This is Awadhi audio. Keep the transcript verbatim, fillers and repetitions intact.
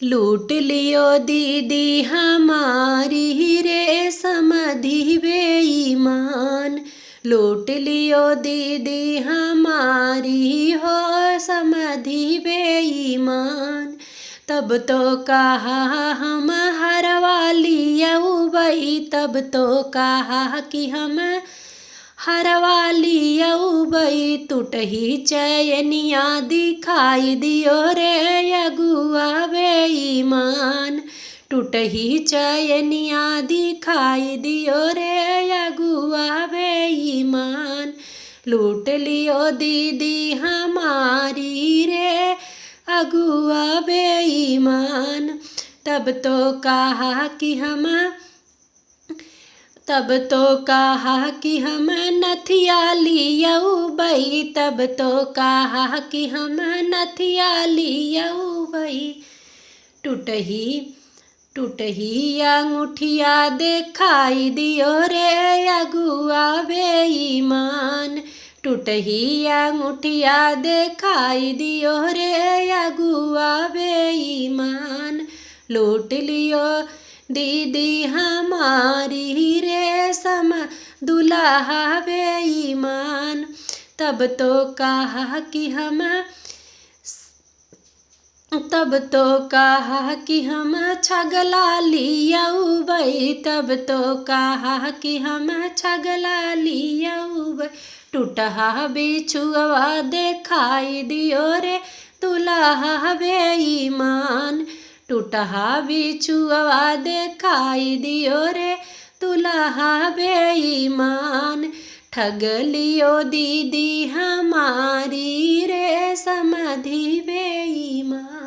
लूट लियो दीदी हमारी रे समधी बेईमान, लूट लियो दीदी हमारी हो समधी बेईमान। तब तो कहा हम हरवा लियउबई, तब तो कहा कि हम हरवा लियउबई। टूटही चैनिया दिखाई दियो रे अगुआ बेईमान, टूटही चैनिया दिखाई दियो रे अगुआ बेईमान। लूट लियो दीदी हमारी रे अगुआ बेईमान। तब तो कहा कि हम तब तो कहा कि हम नथिया लियउबई, तब तो कहा कि हम नथिया लियउबई। टूटही, टूटही अंगूठिया देखाई दियो रे अगुआ बेईमान, टूटही अंगूठिया देखाई दियो रे अगुआ बेईमान। लूट लियो दीदी हमारी रे सम दुल्हा बेईमान। तब तो कहा कि हम तब तो कहा कि हम छगला लियउबई, तब तो कहा कि हम छगला लियउबई। टूटहा बिछुआ देखाई दियो रे दुल्हा बेईमान, टूटहा बिछुआ देखाई दियो रे दुल्हा बेईमान। ठग लियो दीदी हमारी रे समधी बेईमान।